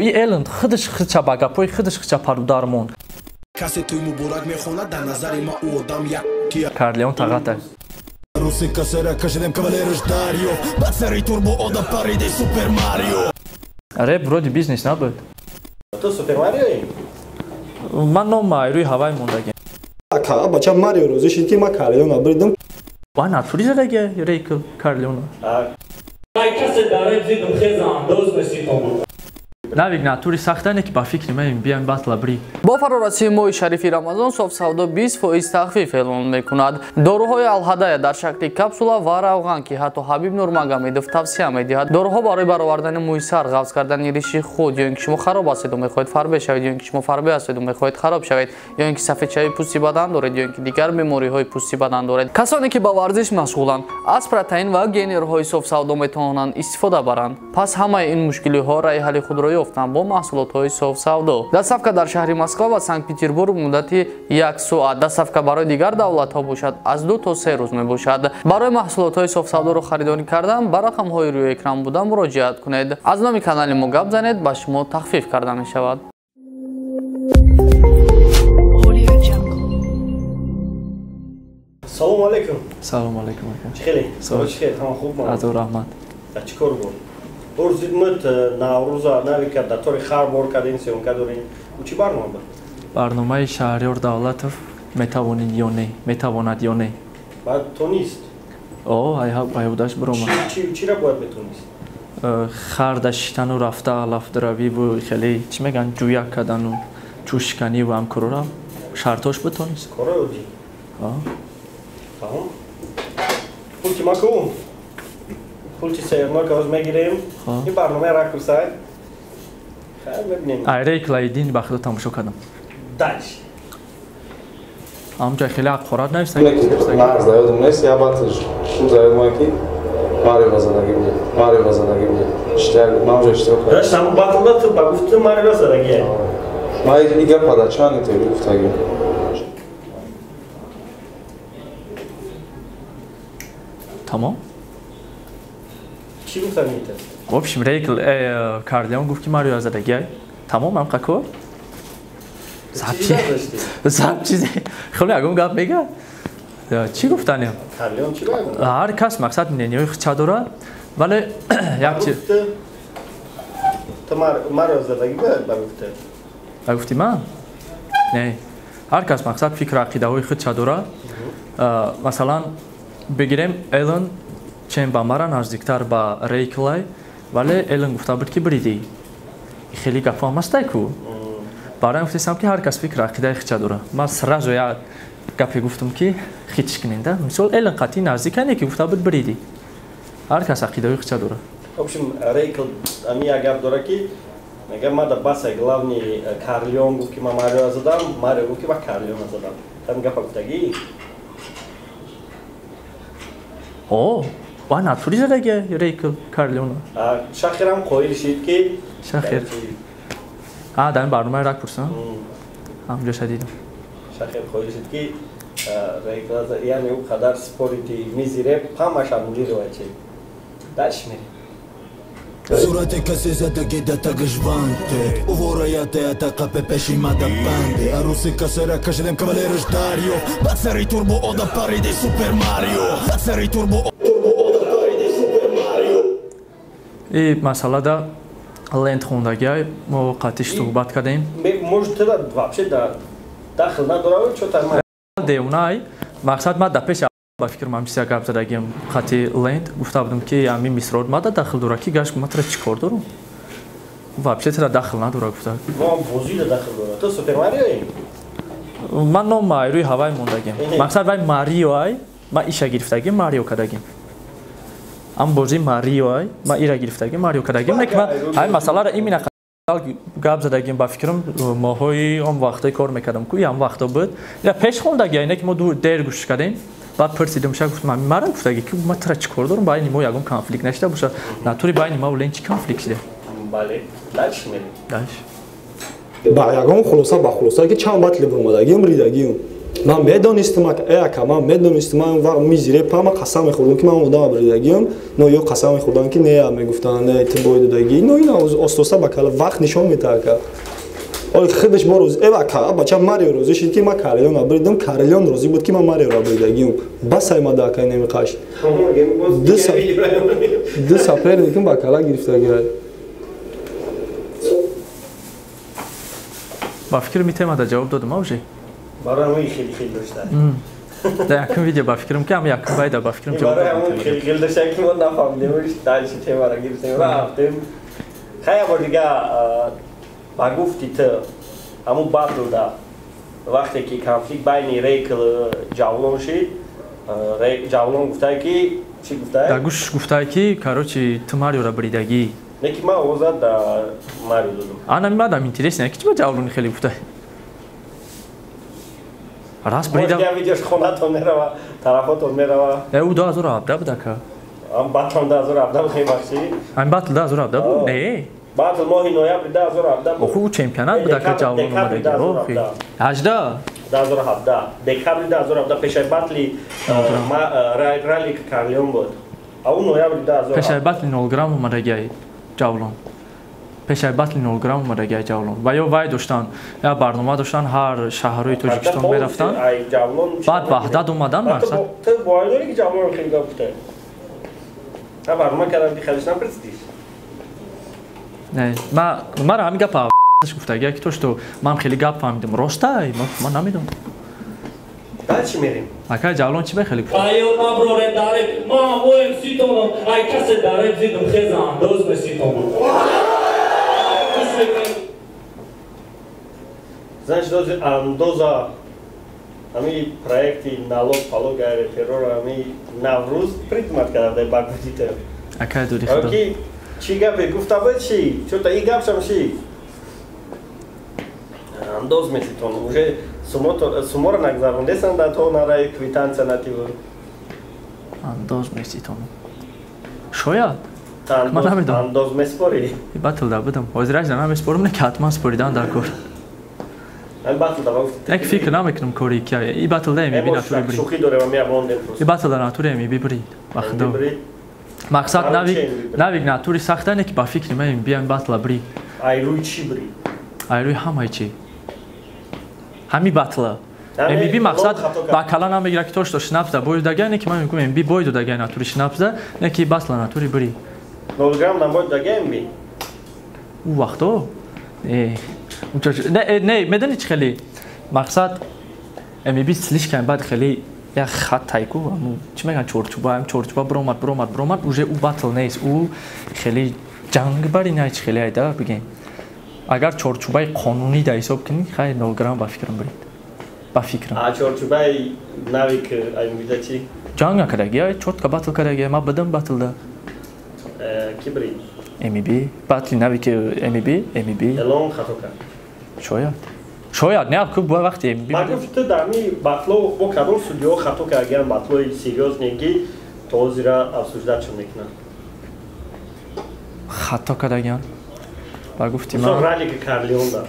И Эллен худаш хича ба гапҳои худаш хича парудар монд. Касе туй муборак мехонад, дар назари ма ӯ одам як Карлеон тағата. Руси касера кашидем кавалераш Дарио, бад сари турбо одам париди Супер Марио. Реп вроде бизнес набуд. Ту Супер Мариои? Ман ном рӯи ҳавай мондагем. Ака, бача Марио розӣ шид, ки ман Карлеона бридам. Ва натури задаги Рейкл Карлеона. Касе дар реп зидум хеза андоз меситом. Навик натури сахтане ки ба фикри ман биям батла бри. Бо фарорасии моҳи шарифи Рамазон Софсавдо 20% тахфиф эълон мекунад. Доруҳои Алҳадая дар шакли капсула ва равған, ки ҳатто Ҳабиб Нурмагомедов тавсия медиҳад. Доруҳо барои баровардани мӯи сар, ғафз кардани риши худ, ё ин ки шумо хароб ҳастеду мехоҳед фарбе шавед, ё ин ки шумо фарбе ҳастеду мехоҳед хароб шавед, ё ин ки сафедшавии пӯсти бадан доред, ё ин ки дигар бемориҳои пӯсти бадан доред. Касоне ки ба варзиш машғуланд, аз протеин ва генерҳои Софсавдо метавонанд истифода баранд. Пас ҳамаи ин мушкилиҳо раи ҳалли худро ёфтанд бо маҳсулотҳои Софсавдо. Доставка дар шаҳри Москва ва Санкт-Петербург муддати 1 соат, доставка барои дигар давлатҳо бошад аз 2 то 3 рӯз мебошад. Барои маҳсулотҳои Софсавдоро харидорӣ кардан ба рақамҳои рӯи экран буда муроҷиат кунед. Аз номи канали мо гап занед, ба шумо тахфиф карда мешавад. Салому алайкум. Салому алайкум ака. Чӣ хеле? Чӣ хеле? Ҳама хуб? Азор раҳмат. Чӣ кор буд? Урзидмат Наврӯза навика дар тори хар бор кардем, съёмка дорем. Ӯ чӣ барнома буд? Барномаи Шаҳриёр Давлатов метавонед ё не, метавонад ё не. Баъд тонист? О, айҳудаш биромад. Чира бояд метонист? Хар дашитану рафта алафдаравиву хеле чӣ мегӯянд, ҷӯяк кардану чӯшиканиву ҳамкорора шартош битонист. Корои оддӣ? Фаҳм. Пулти ма ку? Пулти сайёрно ки ҳоз мегирем. Ин барномаи ракурсай. Хайр, мебинем. Айрей Клайдин ба худо тамошо кардам. Дальше. Ҳамҷа хеле ҳақорат нависта. Нағз даёдам нест, я батлш. Хуб заёд ма ки Марио задагӣ буд. Марио задагӣ буд. Иштирок, ман уже иштирок кардам. Даш ҳамон батлда ту ба гуфти Марио задагӣ. Ман ин гапа дар чанд интервю гуфтагӣ. Тамом? Чӣ гуфтан метаст? В общем, Рейкл Карлеон гуфт ки Марио задагӣ. Тамом, ҳам қако? Заб чизе. Хеле ягон гап мега? Чӣ гуфтанем? Карлеон чӣ мегӯяд? Ҳар кас мақсад мнениҳои худша дорад, вале як чи Ту Марио задагӣ бояд ба гуфте? Ба гуфти ман? Не. Ҳар кас мақсад фикру ақидаҳои худша дорад. Масалан, бигирем Эллен чем ба мара наздиктар ба Рейклай, вале Эллен гуфта буд ки бридӣ. Хеле гапҳо ҳам ҳастай ку. Барои гуфтесам ки ҳар кас фикру ақидаи худша дорад. Ман сразу як гапе гуфтам ки хитш кунем, да? Мисол Эллен қатъи наздик не ки гуфта буд бридӣ. Ҳар кас ақидаҳои худша дорад. В общем, Рейкл ами як гап дорад ки мегӯяд ман дар баса главный Карлеон гуфт ки ман Марио задам, Марио гуфт ки ман Карлеона задам. Там гапа гуфтагӣ? О, ва натури задаги Рейкл Карлеона. Шахирам қоил шид ки Шахир. А, дар ин барномаи рак пурсам? Ҳамҷоша дидам. Шахир қоил шид ки Рейкл яъне ӯ қадар спорити мизи реп ҳамаш аннулировать шид. Дальше мерем. Сурати касе задагӣ да тагажванте, увораяте атақа пеши ма да банде. Аруси касера кашидем кавалераш Дарио, бад сари турбо одам париди Супер Марио, бад сари турбо одам париди Супер Марио. И масъалада ленд хондагиай мо қатъи суҳбат кардем. Может, туда вообще да дахл надорад, чо та девонай мақсад ма да пеш ба фикр ман чизе гап задагим қатъи ленд гуфта будам ки ами мисрор ма да дахл дора ки гашт ма тра чӣ кор дорам? Вообще тра дахл надора гуфта. Мо бозӣ да дахл дора. Ту Супер Мариои? Ман ном рӯи ҳавай мондагим. Мақсад вай Марио ай, ма иша гирифтагим, Марио кардагим. Ам бозӣ Марио ай, ма ира гирифтагим, Марио кардагим. Не ки ман ҳамин масъаларо именно гап задагим ба фикрам моҳои он вақтҳое кор мекардам ку ям вақто буд. Ира пеш хондагӣ, не ки мо дер гӯш кардем. Баъд пурсидам ша гуфтам ами мара гуфтагӣ ки ма тра чӣ кор дорам, байни мо ягон конфликт нашида бошад. Натури байни ма улен чӣ конфликт шида? Бале, дальше мерем. Дальше. Ба ягон хулоса, ба хулоса ки чанд батли буромадагиам, ридагиам. Ман медонистам, ака, ман медонистам, ман вақт мизире па ман қасам мехӯрдам, ки ман одама бридагиам, но ё қасам мехӯрдам, ки не, мегуфтанд, не, ту бой додагӣ. Но ина остоста ба кала вақт нишон медиҳад, ака. Оли худаш бо рози, ака, бача Марио розӣ шуд, ки ман Карлеона бридам, Карлеон розӣ буд, ки ман Мариоро бридагиам. Бас аймада, ака, намеқаш. Ду соперникам ба кала гирифтагиай. Ба фикр митемада ҷавоб додам, уже? Барои ҳамон хеле хеле дошта. Дар якум видео ба фикрам, ки ҳам якум байда ба фикрам ҷавоб. Барои ҳамон хеле хеле дошта, ки мо нафаҳмидем, дальше темаро гирифтем, рафтем. Хай, бор дига ба гуфти ту ҳамун батлда вақте ки конфликт байни Рейкл Ҷавлон шид, Ҷавлон гуфтае, ки чӣ гуфтае? Дар гӯш гуфтае, ки короче, ту Мариоро бридагӣ. Не, ки ман овоза да Марио додам. Ана мадам интересно, ки чӣ ба Ҷавлони хеле гуфтае? Раст брида. Может, видеош хонатон мерава, тарафотон мерава. Ӯ 2017 буд, ака. Ам батл 2017 буд, мебахшӣ. Ам батл 2017 буд? Не. Батл моҳи ноябри 2017 буд. Оху, ӯ чемпионат буд, ака, Ҷавлон омадагӣ. Охи. 18? 2017. Декабри 2017 пешаи батли Ралик Карлеон буд. А ӯ ноябри 2017. Пешаи батли 0 грамм омадагӣ Ҷавлон. Пешаи батли 0 грамм омадагӣ Ҷавлон. Ва ё вай доштанд, як барнома доштанд, ҳар шаҳрҳои Тоҷикистон мерафтанд. Баъд Ваҳдат омадан мақсад. Ту боварӣ дорӣ, ки Ҷавлон хеле гап гуфта? Ҳа, барнома кардам, ки хелиш напурсидиш. Не, мара ҳамин гапа гуфтагия, ки то что ман хеле гап фаҳмидам. Ростай? Ман намедонам. Баъд чӣ мерем? Ака, Ҷавлон чӣ бехеле гуфт? Айё наброрем дареб, ма ҳамоем ситонам, ай касе дареб зидум хеза андоз меситонам. Значит, ози андоза ҳами проекти налог палог айре террор ҳами Наврӯз придумат карда ба гуфтите. Ака, дури худо. Ки чӣ гапе гуфта буд, чӣ? Чӯта и гапшам чӣ? Андоз меситон. Уже суморо нагзарондесан да то нараи квитансия нативу. Андоз меситон. Шояд. Ман намедонам. Андоз меспорӣ? Батл да будам. Ҳозираш да намеспорам, не, ки ҳатман споридан дар кор. Ами батл да гуфти. Як фикр намекунам кори ки и батл да МБ натури бри. Шӯхӣ дорем, ами мондем просто. И батл да натури МБ бри. Ба худо. Мақсад навик натури сахта, не, ки ба фикри ман МБ ами батла бри. Ай рӯи чӣ бри? Ай рӯи ҳамаи чӣ. Ҳами батла. МБ мақсад ба кала намегира, ки то что шнапс да бой дага, не, ки ман мегӯям МБ бой додага натури шнапс да, не, ки батла натури бри. 0 грамм намбой дага МБ? Ӯ вақто? Не. Не, не, медонӣ чӣ хеле? Мақсад МБ слишком бад хеле як хат тайку, чӣ мегӯянд, чорчӯба, ам чорчӯба биромад, биромад, биромад, уже ӯ батл нест, ӯ хеле ҷанг бари най чӣ хеле айда бигем. Агар чорчӯбаи қонунӣ да ҳисоб кунӣ, хай 0 грамм ба фикрам биред. Ба фикрам. А чорчӯбаи навик МБ чӣ? Ҷанг накардаги, чётко батл кардаги, ман будам батлда. Ки бирид? МБ, батли навик МБ, МБ. Элон хато кард. Шояд. Шояд, не, ку бо вақти МБ. Ман гуфт, ту дар ми батло бо кадом судиҳо хато кардагиан, батлои серьёзне, ки то ҳозира обсуждать шуд мекунанд? Хато кардагиан. Ба гуфти ман. Мисол Ралик Карлеон да.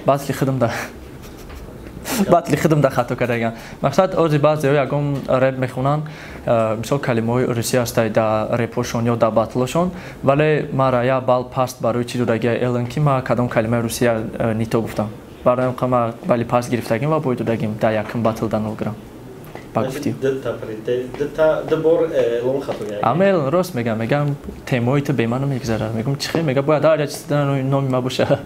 Батли худам да. Батли худам да хато кардагиан. Мақсад ози баъзеҳо ягон реп мехонанд, мисол калимаҳои русӣ ҳастай да репошон ё да батлошон, вале мара як бал паст барои чӣ додагия Элен, ки ма кадом калимаи русия нито гуфтам. Барои он ма бали паст гирифтагим ва бой додагим да якум батл да 0 грамм. Ба гуфти. Ду бор Элон хато кард. Ама Элон рост мегам, мегам темои ту бемаъно мегузарад. Мегум чӣ хел, мега бояд ҳар як чиз номи ма боша.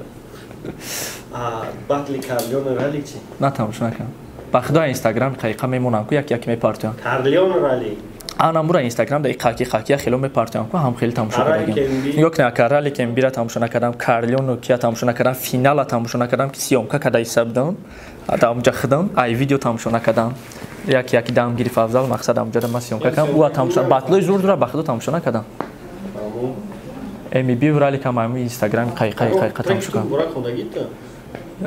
Батли Карлеон Ралик чӣ? На, тамошо накардам. Ба худо Инстаграм қайқа мемонам ку, як як мепартоям. Карлеон Ралик. Ана мура Инстаграм да қаки қаки хело мепартоям ку, ҳам хеле тамошо кардагим. Нигоҳ кунед, ака, Ралик МБ-ра тамошо накардам, Карлеону кия тамошо накардам, финала тамошо накардам, ки съёмка карда иста будам. Да онҷа худам, ай видео тамошо накардам. Як як дам гирифт Афзал, мақсад амҷада ман съёмка кардам, ӯ тамошо батлои зур дура ба худо тамошо накардам. МБ Ралик ҳам ами Инстаграм қайқа қайқа тамошо кардам.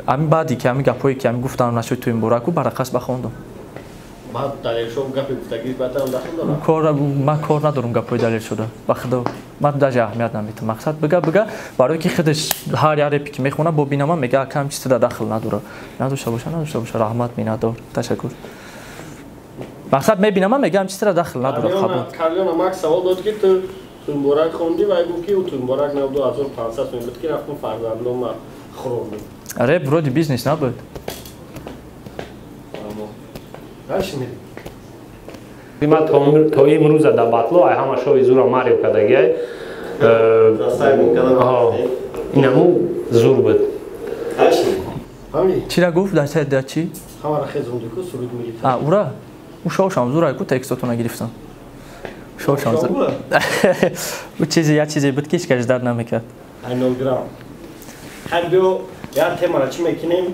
Ами баъди ки ами гапҳое ки ами гуфтам нашуд ту имбораку барақас бахондам. Баъд Далершо гапи гуфтагиш баъдам дахл дорад? Кор ман кор надорам гапҳои Далершода. Ба худо. Ман даже аҳамият наметам. Мақсад бига барои ки худаш ҳар як репи ки мехона бо бинама мега акам чиз да дахл надора. Надошта боша, надошта боша, раҳмат, миннатдор, ташаккур. Мақсад мебинама мегам чиз да дахл надора, қабул. Карлиона Макс савол дод ки ту Тумборак хонди ва гуфт ки Тумборак 92500 сом буд ки рафтум фарзандома хӯрондум. Реп вроде бизнес набуд. Ма то имрӯза дар батло ай ҳама шои зура Марио кардагиай. Инаму зур буд. Чира гуфт дар чи? Ҳамара хезонди ку суруд мегирифт. А, ура? У шоушам зура ку текстотона гирифтам. Шоушам зур. У чизе як чизе буд ки ҳеч кас дар намекард. Ай 0 грамм. Ҳар биё як темара чӣ мекунем?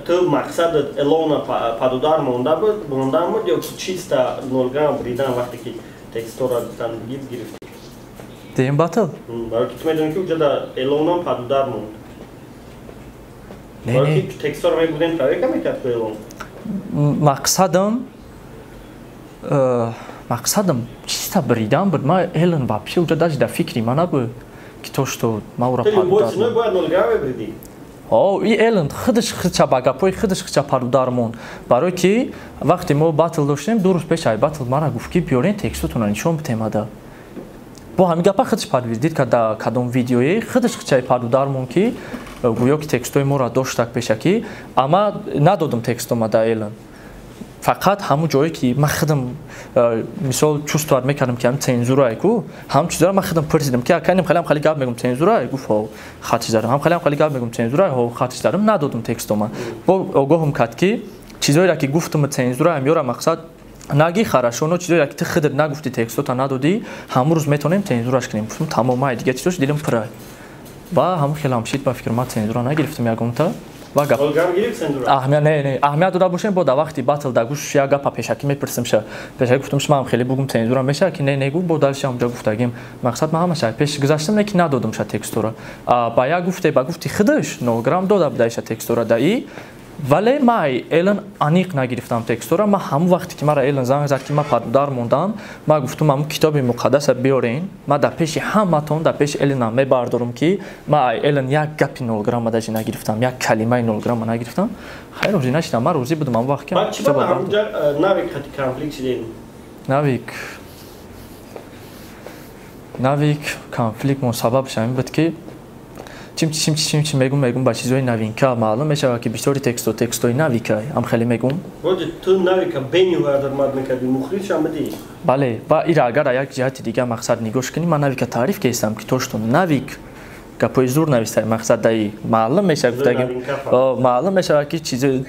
Ту мақсадат Элона падудар монда буд, монда буд ё чиста 0 грамм бридан вақте ки текстора гуфтан гирифтӣ? Дем батл? Барои ки ту медонӣ ки уҷада Элона падудар монд. Барои ки текстора мебудем проверка мекард ку Элон? Мақсадам чиста бридан буд. Ма Элон вообще уҷа даже дар фикри ма набуд ки то что ма ура падудар. Ту бояд 0 грамм мебридӣ. И Элон худаш худша ба гапҳои худаш худша парудар монд. Барои ки вақте мо батл доштем, ду рӯз пеш ай батл мара гуфт ки биёрен текстотонро нишон бидем ада. Бо ҳамин гапа худаш подтвердид кард дар кадом видеое, худаш худша парудар монд ки гӯё ки текстҳои моро доштак пешакӣ, амма надодам текстома да Элон. Фақат ҳамун ҷое ки ман худам мисол чувствовать мекардам ки ҳам цензурае ку, ҳамун чизаро ман худам пурсидам ки акайнем хеле хеле гап мегум цензурае, гуфт ҳо хатиш дарам, ҳам хеле хеле гап мегум цензурае, ҳо хатиш дарам, надодам текстома. Бо огоҳам кард ки чизоеро ки гуфтам цензураам ёра мақсад наги хорошо, но чизоеро ки ту худат нагуфти текстота надодӣ, ҳамун рӯз метавонем цензураш кунем. Гуфтам тамом, май дига чизош дилам пурай. Ва ҳамун хелам шид ба фикр ман цензура нагирифтам ягонта. Не, аҳамият дода бошем, бо дар вақти батл дар гӯш як гапа пешакӣ мепурсим ша. Пешакӣ гуфтам шумо ҳам хеле бугум цензура мешавад ки не, не гуфт, бо дальше ҳамҷо гуфтагим. Мақсад ман ҳамаша пеш гузаштам, не ки надодам ша текстора. Ба як гуфте, ба гуфти худаш 0 грамм дода буда ша текстора да и, вале ман Элон аниқ нагирифтам текстора. Ман ҳамон вақте ки мара Элон занг зад ки ман падудар мондам, ман гуфтам ҳамон китоби муқаддаса биёрен, ман дар пеши ҳаматон, дар пеши Элонам мебардорам ки ман Элон як гапи 0 грамма даже нагирифтам, як калимаи 0 грамма нагирифтам. Хайр, розӣ нашидам, ман розӣ будам ҳамон вақт ки. Баъд чӣ бад ҳамонҷа Навик хати конфликт шидем? Навик конфликт мо сабабш ҳамин буд ки чим мегум ба чизҳои новинка маълум мешавад ки бисёри текстои навика ҳам хеле мегум. Вроде ту навика бениҳоят ҳурмат мекардӣ, мухлисшам будӣ. Бале, ва ира агар як ҷиҳати дига мақсад нигоҳ кунӣ, ман навика таъриф кестам ки то что навик гапҳои зур навистай, мақсад даи маълум мешавад гуфтагим, маълум мешавад ки чизи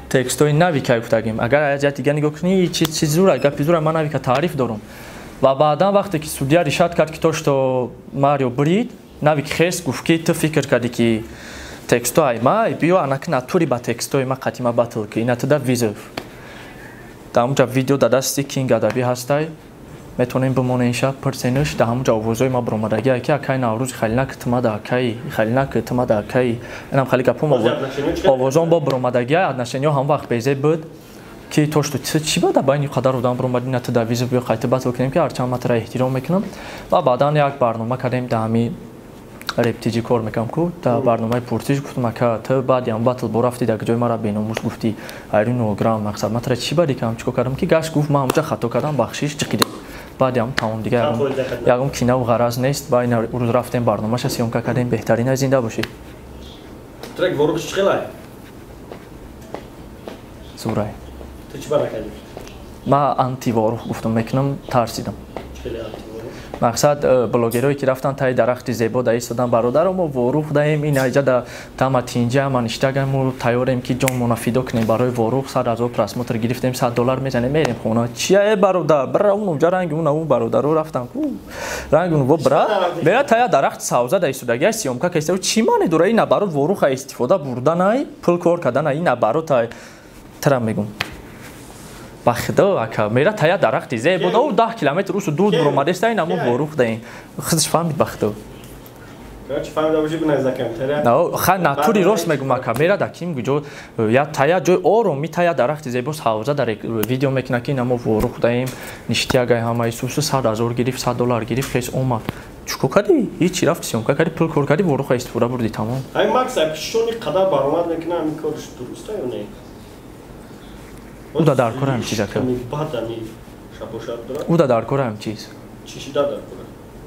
текстои навика гуфтагим. Агар як ҷиҳати дига нигоҳ кунӣ, чиз зура, гапи зура, ман навика таъриф дорам. Ва баъдан вақте ки судья решат кард ки то что Марио брид, Навик хес гуфт ки ту фикр кардӣ ки текстои ма биё анаки натури ба текстои ма қатима батл ки ина туда визов. Дар ҳамунҷа видео дар дасти Кинг Адабӣ ҳастай, метавонем бимонем ша пурсенш, дар ҳамунҷа овозҳои ма баромадагӣ ки акай Наврӯз халина ки тума да акай халина ки тума да акай инам хали гапом овозон бо баромадагӣ отношениҳо ҳам вақт безе буд ки то что чӣ бада байни қадар одам баромадӣ на туда визов биё қайта батл кунем ки ҳарчанд ман тура эҳтиром мекунам. Ва баъдан як барнома кардем дар ҳамин рептиҷи кор мекунам ку дар барномаи пурсиш гуфтам ака ту баъди ҳам батл бо рафти дар ҷои мара беномус гуфтӣ айру 0 грамм мақсад ман тура чӣ бади кардам чикор кардам ки гашт гуфт ман ҳамҷа хато кардам бахшиш ҷиқидем. Баъди ҳам тамом дига ягон кинаву ғараз нест. Ба ин рӯз рафтем барномаша съёмка кардем, беҳтарин зинда бошӣ. Трек ворух чӣ хелай? Зурай. Ту чӣ бара кардӣ? Ман антиворух гуфтам мекунам, тарсидам. Мақсад блогерое ки рафтан таи дарахти зебо да истодан, бародаро мо ворух даем, ин айҷа да тама тинҷа ма ништагам, мо тайёрем ки ҷонмона фидо кунем барои ворух, 100 000 просмотр гирифтем, $100 мезанем, мерем хона. Чия э бародар, бра он унҷа ранги он ау бародаро рафтан ку ранги он во бра мера тая дарахт савза да истодагия съёмка кеста, чӣ маъне дора ин наоборот воруха истифода бурданай, пул кор карданай, ин наоборот ай тра мегум. Ба худо ака мера тая дарахти зебо да 10 километр усу дур буромадеста, ин амо ворух даин. Худаш фаҳмид ба худо. Короче, фаҳмида бошӣ, бинавис дар комментария. Ха, натури рост мегум ака, мера да ким куҷо я тая ҷой ором митая дарахти зебо ҳавза дар видео мекуна ки инамо ворух даем ништиягай ҳамаи сусу 100 000 гирифт, $100 гирифт, хес омад. Чико кардӣ? Ҳичи, рафти съёмка кардӣ, пул кор кардӣ, воруха истифода бурдӣ, тамом. Ҳамин Макс шони қадар баромад мекуна, ҳамин корш дуруста ё не? Уда дар кор ҳам чиз ака. Бад ами шабошат дорад. Уда дар кор ҳам чиз. Чӣ шида дар кора?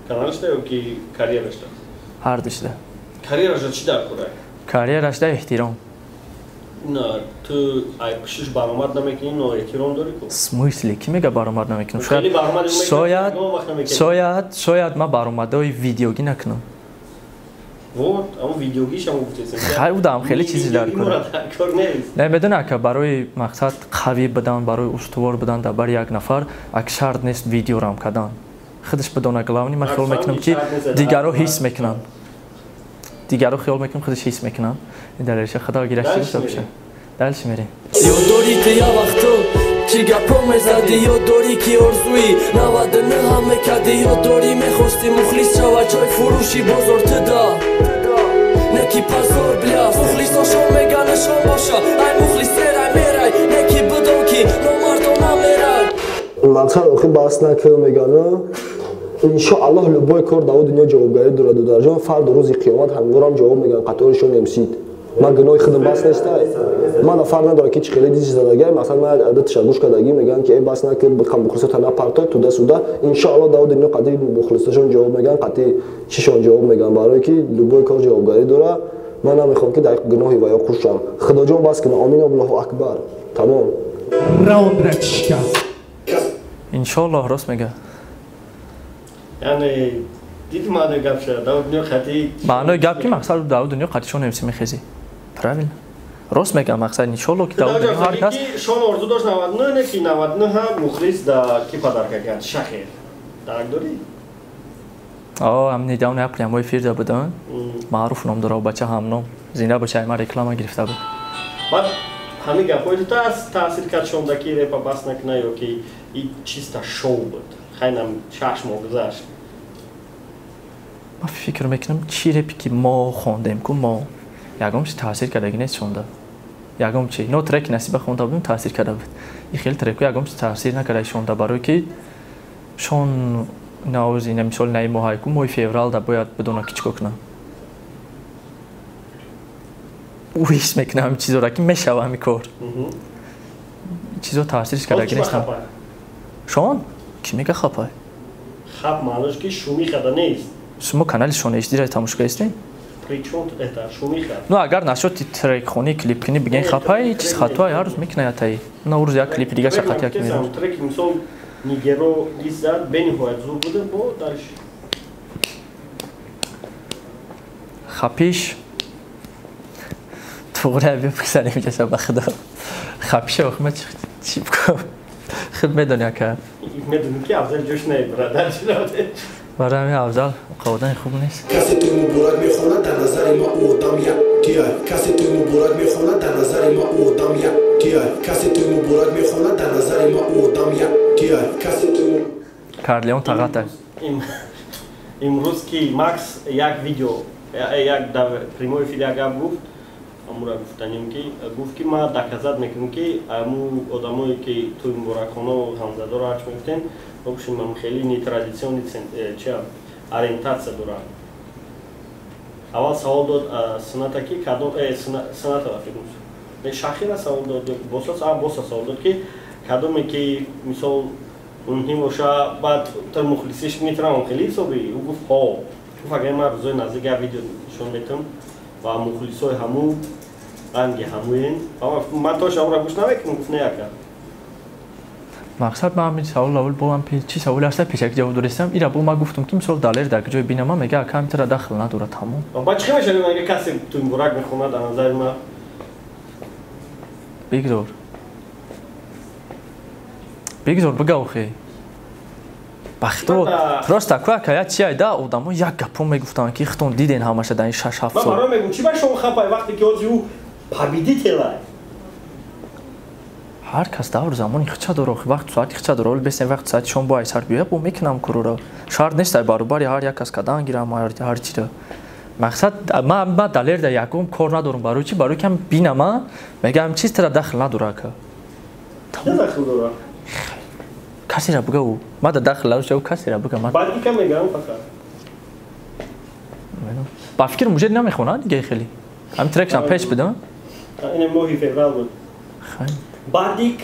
Каналашда ё ки карьерашда? Ҳардушда. Карьерашда чӣ дар кора? Карьерашда эҳтиром. На, ту ай пишиш баромад намекунӣ, но эҳтиром дорӣ ку? Смысле, ки мега баромад намекунам? Хеле баромад шояд, шояд, шояд ман баромадҳои видеогӣ накунам. Вот, ама видеогишам гуфтесем. Хай, удам хеле чизи дар кор. Кор нест. Не, медонӣ ака, барои мақсад қавӣ будан, барои устувор будан дар бари як нафар ак шарт нест видеорам кардан. Худаш бидона главный. Ман хиёл мекунам, ки дигарро ҳис мекунанд. Дигарро хиёл мекунам, худаш ҳис мекунанд. Ин далелша худо гирашти боша. Дальше мерем. Ёд дорӣ ту я вақту чӣ гапо мезадӣ? Ёд дорӣ ки орзуи 99-ҳам мекардӣ? Ёд дорӣ мехостӣ мухлис шава ҷой фурӯши бозор туда не ки позор, бля? Мухлисошон мега нишон боша, ай мухлис серай мерай, не ки бидон ки номардо намерай. Мақсад охи бас накар мегана. Иншоаллоҳ, любой кор дар дунё ҷавобгарӣ дорад, дударҷон. Фарду рӯзи қиёмат ҳамгорам ҷавоб мегӯям қаторишон эмсид. Ман гуноҳи худам бас нестай. Ман фарқ надорад ки чӣ хеле дизи задагай. Масалан, ман адатша гӯш кардагӣ, мегӯянд ки э, бас накар, мухлисота напартой туда суда. Иншоаллоҳ, дар дунё қати мухлисошон ҷавоб мегӯянд, қати чишон ҷавоб мегӯянд, барое ки любой кор ҷавобгарӣ дорад. Ман намехоҳам ки дар гуноҳи ваё хушам. Худоҷон бас кунам. Омин, аллоҳу акбар, тамом. Иншоаллоҳ, рост мега. Яъне диди маънои гап шуда, дар дунё қати Маънои гап ки мақсад дар дунё қати шон эмси мехезӣ, правильно, рост мегам. Мақсад иншоаллоҳ, ки дар дунё ҳар кас Шон орзу дошт 99, не ки 99 мухлис да ки подарка кард шахер. Дарк дорӣ? О, ам недавно як прямой эфир да будам. Маъруф ном дора бача, ҳамном зинда боша, ма реклама гирифта буд. Баъд ҳамин гапҳои ту таъсир кард шонда ки репа бас накуна ё ки и чиста шоу буд? Хайнам 6 моҳ гузашт. Ман фикр мекунам, чӣ репе ки мо хондем ку, мо ягон чи таъсир кардаги нест шонда. Ягон чи но треки Насиба хонда будем, таъсир карда буд. И хеле треку ягон чи таъсир накарда шонда, барое ки шон навози на мисол наи моҳай ку, моҳи феврал да бояд бидона ки чӣ кор кунам. Ӯ ҳис мекунам ҳамин чизоро, ки мешава ҳамин кор. Чизо таъсирш кардаги нестам. Шон ки мега хапай? Хап маънош ки шумиха нест. Шумо канали Шон HD тамошо кардистед? Причём это шумиха? Ну, агар насчёти трекхонӣ, клипкунӣ бигӯен, хапай, чиз хатоай, ҳар рӯз мекунад ятаи. На рӯз як клипи дига шақат як мерӯз. Треки мисол Нигеро дизад бениҳоят зур буда бо дальше. Хапиш туғри биё писарем ҷаса, ба худо хапиша охма чӣ бикунам, худ медони ака. Медонӣ ки Афзал ҷош наебра дар чӣ. Барои ҳамин Афзал қаводани хуб нест. Касе туй муборак мехонад, дар назари ма одам як тиай. Касе туй муборак мехонад, дар назари ма одам як тиай. Касе туй муборак мехонад, дар назари ма одам як тиай. Касе туй Карлеон тағата. Имрӯз ки Макс як видео, як дар прямой эфир як гап гуфт, амура гуфтанем ки гуфт ки ма доказать мекунам, ки аму одамое ки туй муборакхоно ҳамзадоро ҳарч мегуфтем, в общем, хеле нетрадиционный чия ориентация дорад. Аввал савол дод Сената ки кадом Сената фикр Шахира савол дод, боса, боса савол дод, ки кадоме ки мисол мумкин боша, баъд тар мухлисиш метавонам хеле ҳисоби. Ӯ гуфт ҳо, гуфт агар ман рӯзои наздик як видео нишон метам ва мухлисои ҳаму ранги ҳамуен, ман то шамро гӯш намекунам. Гуфт не, ака. Мақсад ман ҳамин савол аввал бо ман чӣ саволе ҳаста, пешак ҷавоб дорестам. Ира бо ман гуфтам, ки мисол Далер дар ҷои бинама мега, ака, ҳамин тара дахл надорад, тамом. Ба чӣ мешавад, агар касе туй муборак мехонад, дар назари ман? Бигзор, бигзор бига охе, бахто просто ку ака, я чи айда одамо як гапо мегуфтанд, ки хитон диден ҳамаша дар ин 6-7 сол. Сол. Ман барои мегӯм, чӣ ба шумо хапай, вақте ки ҳози ӯ победителай? Ҳар кас давру замони хича дора, вақту соати хича дора. Оли бесен вақту соати шом бо айсар биёя, бо мекунам курура. Шарт нест ай баробари ҳар як кас кадан гирам ҳар чиро. Мақсад ма Далер да ягон кор надорам, барои чи? Барои кам бинама, мегам чиз тара дахл надора ака. Чӣ дахл дора? Касера буга ӯ. Ма да дахл надошта, ӯ касера буга ма. Баъди ка мегам фақат. Ба фикр мужед намехонад дига хеле. Ҳамин трекшам пеш бидам. Ин моҳи феврал буд. Хай. Баъдик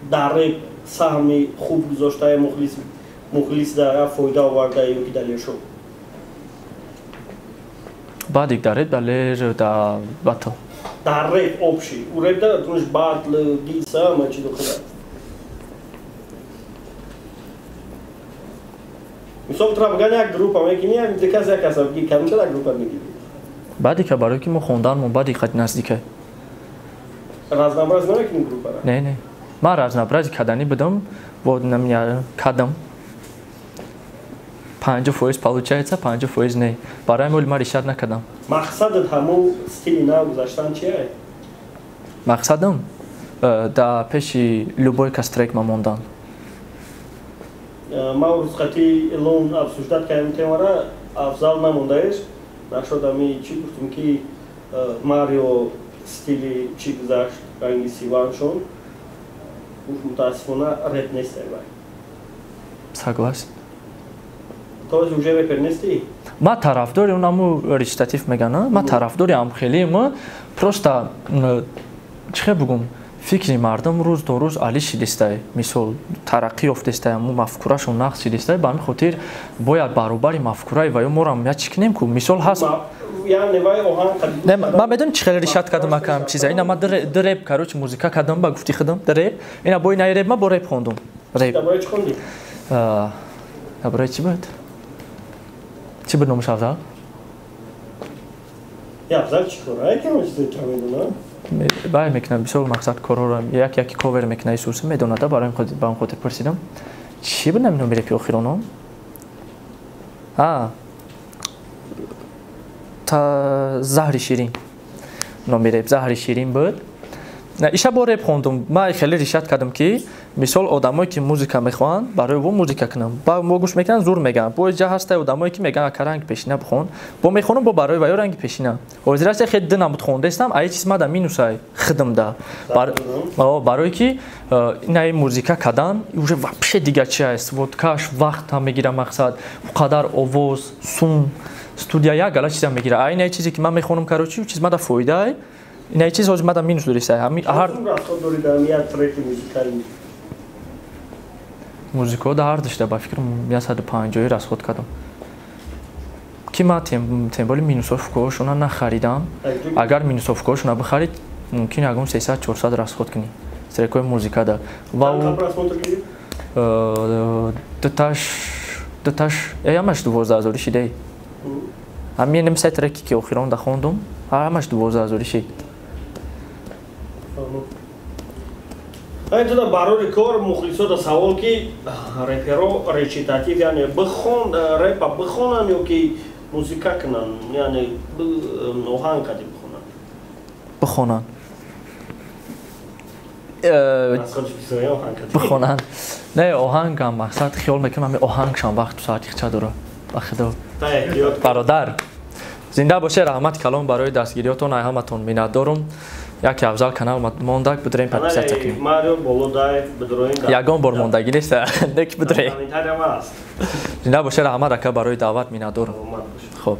дар реп саҳми хуб гузоштаи мухлис да фоида оварда ё ки Далер шуд? Баъдик дар реп, Далер да батл. Дар реп общий. У реп да тунш батл, диса, ама чи дохила. Мисол тра биган як группа мекини, як дикас як каса бигӣ, кадом ча группа мегирӣ? Баъдика барои ки мо хонданмон баъди қад наздика. Разнообраз намекунӣ группара? Не, не. Ман разнообрази каданӣ будам, вот на меня кадам. 50% получается, 50% не. Барои ҳамин ман решат накардам. Мақсадат ҳамун стили нав гузаштан чие? Мақсадам дар пеши любой кас трек ма мондан. Ман рӯзқати Элон обсуждать кардем темара, афзал намондаеш. Нашуд ами чӣ гуфтем ки Марио стили чӣ гузашт, ранги Сиваншон. Гуфт мутаассифона реп нест ай вай. Согласен. То уже репер нестӣ? Ман тарафдори он ҳаму речитатив меган, ман тарафдори ҳамхелии ма, просто чӣ хел бугум, фикри мардум рӯз то рӯз али шидистай, мисол тараққӣ ёфтестай, ҳаму мафкурашон нақс шидистай, ба ҳамин хотир бояд баробари мафкураи ва ё морам я чӣ кунем ку, мисол ҳаст. Не, ман медонам чӣ хеле решат кардам акам чиза. Ина ман ду реп, короче, музика кардам ба гуфти худам, ду реп. Ина бо ина реп ма бо реп хондум. Реп. Дар бораи чӣ хондӣ? Дар бораи чӣ буд? Чӣ буд номаш Афзал? Я Афзал чӣ кора? Якам чизе ча медонам. Бай мекунам бисёр мақсад корҳоро, як яки ковер мекунад Исус медонад, барои худ ба он хотир пурсидам. Чӣ буд номи репи охироно? Та заҳри ширин. Номи реп заҳри ширин буд. Иша бо реп хондум. Ман хеле решат кардам ки мисол одамое ки музика мехоҳанд, барои во музика кунам. Ба мо гӯш мекунанд, зур мегӯянд. Бо ҷа ҳастай одамое ки мегӯянд ака ранги пешина бихон. Бо мехонам, бо барои ваё ранги пешина. Ҳозир хеле ду намуд хондастам, ай чиз мада минусай хидм да. Барои ки инаи музика кадан уже вообще дига чи аст. Водкаш вақт ҳам мегира мақсад, қадар овоз, сум, студия як гала чиза мегира. Ай инаи чизе ки ман мехонам, короче, чиз мада фоида. Инаи чиз ҳозир мада минус дористай. Ҳами ҳар расход дори дар як треки музикалӣ. Музикаҳо дар ҳар душта ба фикрам 150 расход кардам. Ки ман темболи минусовкаҳошона нахаридам. Агар минусовкаҳошона бихарид, мумкин ягон 300-400 расход кунӣ. Трекҳои музикада. Ва дуташ ҳамаш 12 000 шидей. Ҳамин ним се треки ки охирон да хондум, ҳамаш 12 000 шид. Ай туда барори кор мухлисода савол ки реперо речитатив, яъне бихон репа бихонанд ё ки музика кунанд, яъне оҳанг кади бихонанд? Бихонанд. Бихонанд. Не, оҳангам мақсад хиёл мекунам ҳамин оҳангшам вақту соати хича дора. Ба худо. Бародар, зинда боше, раҳмат калом барои дастгириётон, ай ҳаматон миннатдорум. Яке Афзал канал мондак бидроем подписаться кунем. Марио Болодаев бидроем. Ягон бор мондагӣ нест, не ки бидроем. Комментариям аст. Зинда боше, раҳмат ака барои даъват, миннатдорум. Хоб.